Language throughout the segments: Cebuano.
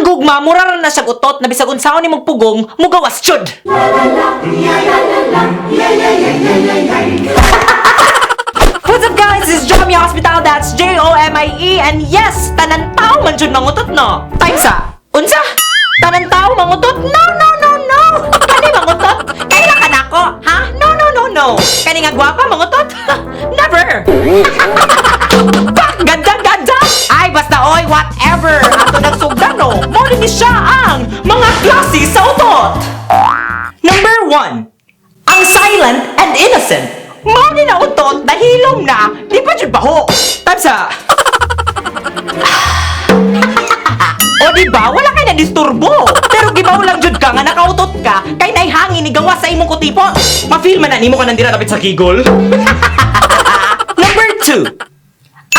gugma, mura ra na siyang utot na bisag unsaon nimong pugong, mugawas jud. What's up, guys? This is Jomie Hospital. That's Jomie. And yes, tanan tao man jud mangutot, no? Time sa unsa? Tanan tao mangutot? No, no, no, no! Kani mangutot? Kaila ka nako? Ha? No, no, no, no! Kani nga gwapa mangutot? Never! Pak! Ganda, ganda! Ay, basta oy, whatever! Ato nang sugdan, no? Mao ni siya ang mga klase sa utot! Number 1. Ang silent and innocent. Mao ni na utot, nahilom na, di pa jud baho. Tansa. O di ba, wala kay na-disturbo. Pero gibaw lang jud ka nga nakautot ka kay nay hangin ni gawas sa imong kutipot. Ma-feel man na nimo ka nandira dapit sa gigol. Number 2.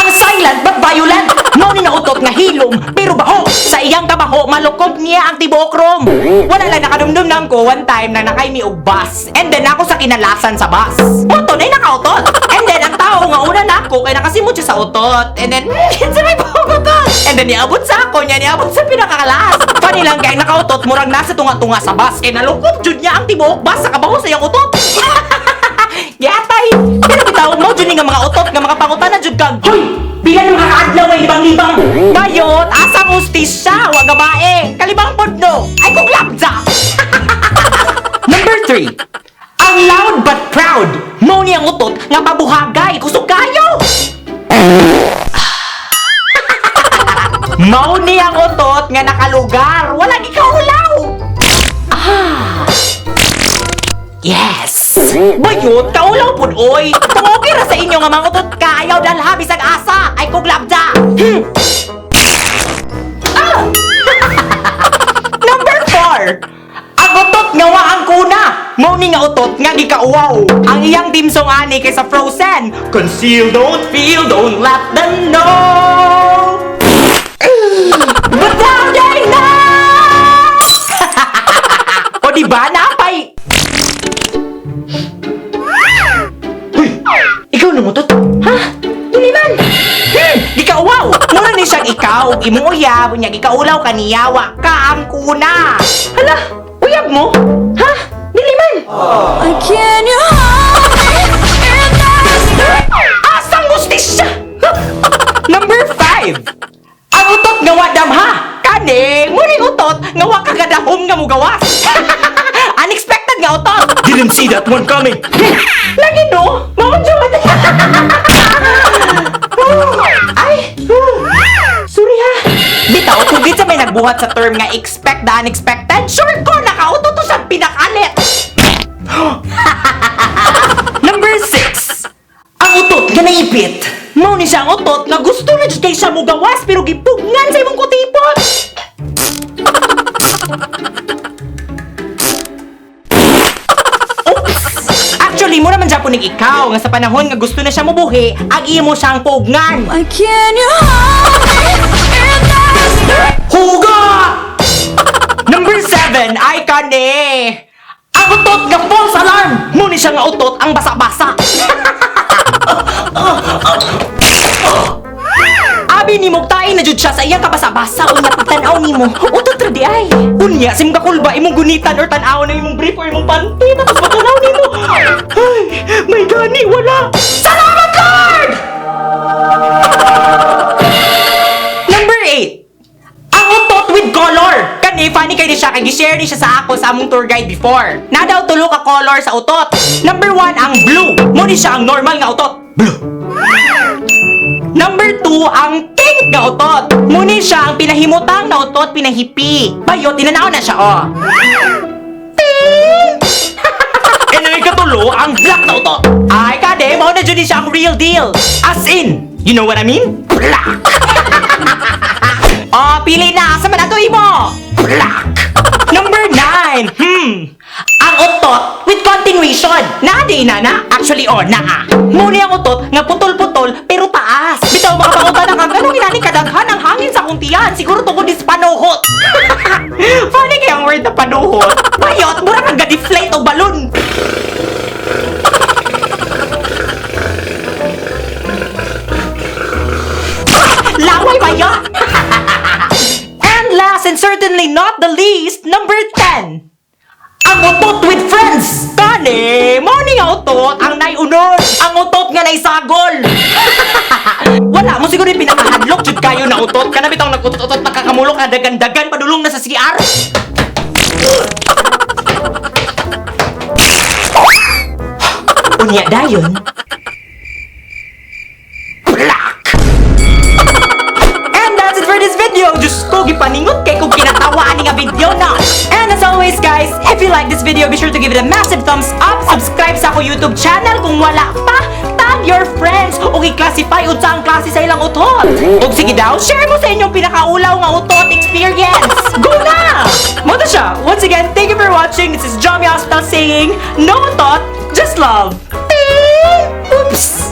Ang silent but violent. Mao ni nautot nga hilom pero baho. Sa iyang kabaho malukob niya ang tibuok room. Wala lang, nakadumdum nang ko one time na nakay mi og bus. And then ako sa kinalasan sa bus. Moto na nakautot. And then ang tao nga una nako kay nakasimot siya sa utot. And then sa may buhok utot. And then niabot sa ako niya, niabot sa pinakakalas. Funny lang kay ang nakautot murag nasa tunga-tunga sa bus kay nalukob jud niya ang tibuok bus sa kabaho sa iyang utot. Yatay! Pero bitaw mo jud ni nga mga utot nga makapangutan na jud kag, "Hoy! Pila ng mga kaadlaw ay libang-libang!" Bayot, asang hustisya, wa gabae. Kalibang pod no. Ay kung labda. Number 3. Ang loud but proud. Mao ni ang utot nga pabuhagay, kusog kayo. Mao ni ang utot nga nakalugar, wala gikaulaw. Ah. Yes! Bayot, kaulaw pud oy. Kung okay ra sa inyo nga mangutot ka, ayaw dalha bisag asa, ay kog labda. Ah! Number 4. Ang utot nga wa ang kuna. Mao ni nga utot nga gikauwaw. Ang iyang theme song ani kay sa Frozen. Conceal, don't feel, don't let them know. But now they know. O di ba napay? Uy, ikaw nangutot? Ha? Dili man. Gikauwaw. Mura ni siyang ikaw ug imong uyab, unya gikaulaw ka niya, wa ka ang kuna. Hala, uyab mo? Ha? Dili man. Can you hold me in the Asang hustisya? Number 5. Ang utot nga wa damha. Kani, muning utot nga wa kagadahom nga mugawas. Unexpected nga utot. Didn't see that one coming. Lagi no? Mao jud. Ay, sorry ha. Bitaw, kung sa may nagbuhat sa term nga "expect the unexpected", sure ko nakauto to sa pinakalit. Number 6. Ang utot nga naipit. Mao ni siya ang utot nga gusto na jud kay siya mugawas pero gipugnan sa imong kutipot. Oops! Actually, mura man Japanese ikaw nga sa panahon nga gusto na siya mubuhi, ang imo siyang pugnan. Why can't you hold me in the Huga! Number 7 ay kani. Ang utot nga false alarm. Mao ni siya nga utot ang basa-basa. Abi nimo tain na jud siya sa iyang kabasa-basa, unya pagtan-aw nimo utot ra di ay. Unya sa imong kakulba imong gunitan or tan-aw na imong brief or imong panty, tapos pagtan-aw nimo, ay may gani wala. Salamat, Lord! Number 8. Ang utot with color. Kani, funny kay ni siya, kay gi-share ni siya sa ako sa among tour guide before. Na daw tulo ka color sa utot. Number 1, ang blue. Mo ni siya ang normal nga utot. Blue. Number 2, ang pink nga utot. Mo ni siya ang pinahimutang na utot, pinahipi. Bayot, tinanaw na siya, oh. Pink! And ang ikatulo, ang Black na utot. Ay, kade, mao na jud ni siya ang real deal. As in, you know what I mean? Black! Oh, pili na. Asa man ato imo? Black! Number 9. Ang utot with continuation. Na di na na. Actually, oh, naa. Muni ang utot nga putol-putol pero taas. Bitaw makapangutan na kang ganong inani kadaghan ang hangin sa akong tiyan. Siguro tungod is panuhot. Funny kay ang word na panuhot. Bayot, mura kang ga-deflate og balloon. Laway bayot! And last and certainly not the least, number 10. Ang utot with friends! Kani, mao ni nga utot ang naiunod! Ang utot nga naisagol! Wala mo siguro yung pinakahadlok jud kayo na utot. Kana bitong nag-utot-utot, nakakamulok na dagan-dagan padulong na sa CR. Unya dayon. Black! And that's it for this video! Diyos ko, gipaningot kay kung kinatawa ani nga video na! And as always, guys, if you like this video, be sure to give it a massive thumbs up, subscribe sa ako YouTube channel kung wala pa, tag your friends, o i-classify unsa ang klase sa ilang utot. Og sige daw, share mo sa inyong pinakaulaw nga utot experience! Go na! Mao to siya! Once again, thank you for watching. This is Jomi Hospital saying, no utot, just love! Oops!